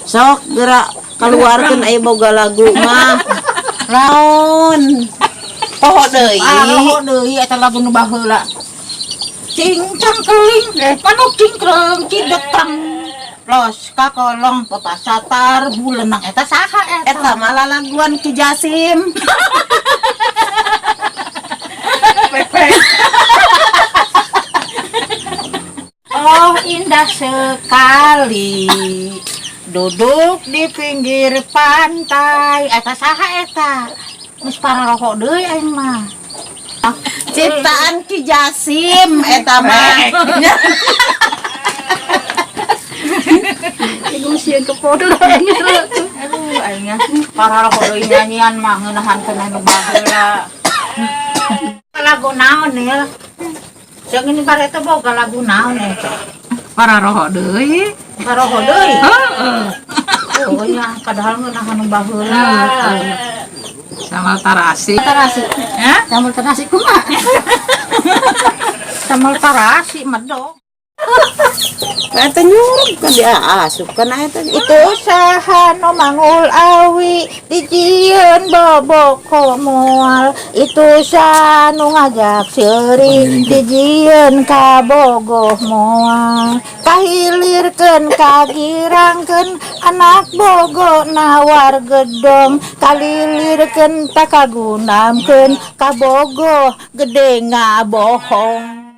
Sok gerak keluarkan aya boga lagu mah. Naon? Poho deui. Ah, poho deui eta lagu nu baheula. Cincang keling, panu cingkreng cidetang. Los kakolong pepasatar bulenang eta saha eta? Eta mah lalaguan Ki Jasim. Oh, indah sekali duduk di pinggir pantai. Eta saha eta? Geus pararoko deui aing mah. Ciptaan Ki Jasim eta mah. Aduh, aing nya pararoko deui nyanyian mah ngeunahan keneh nu baheula. Lagu naon ya? Sing ini bareta boga lagu naon eta? Pararoho deui. Pararoko deui. Heeh. Oh nya, padahal ngeunahan nu baheula. Sambal tarasi. Tarasi. Hah? Sambal tarasi kumaha? Sambal tarasi medok. Eta nyurug kan dia asup kan eta. Itu saha nu mangul awi dijieun boboko moal. Itu saha nu ngajak seuri dijieun kabogoh moal. Kahilirkeun kagirangkeun anak bogo nawar gedong. Kalilirkeun takagunamkeun kabogoh gede ngabohong.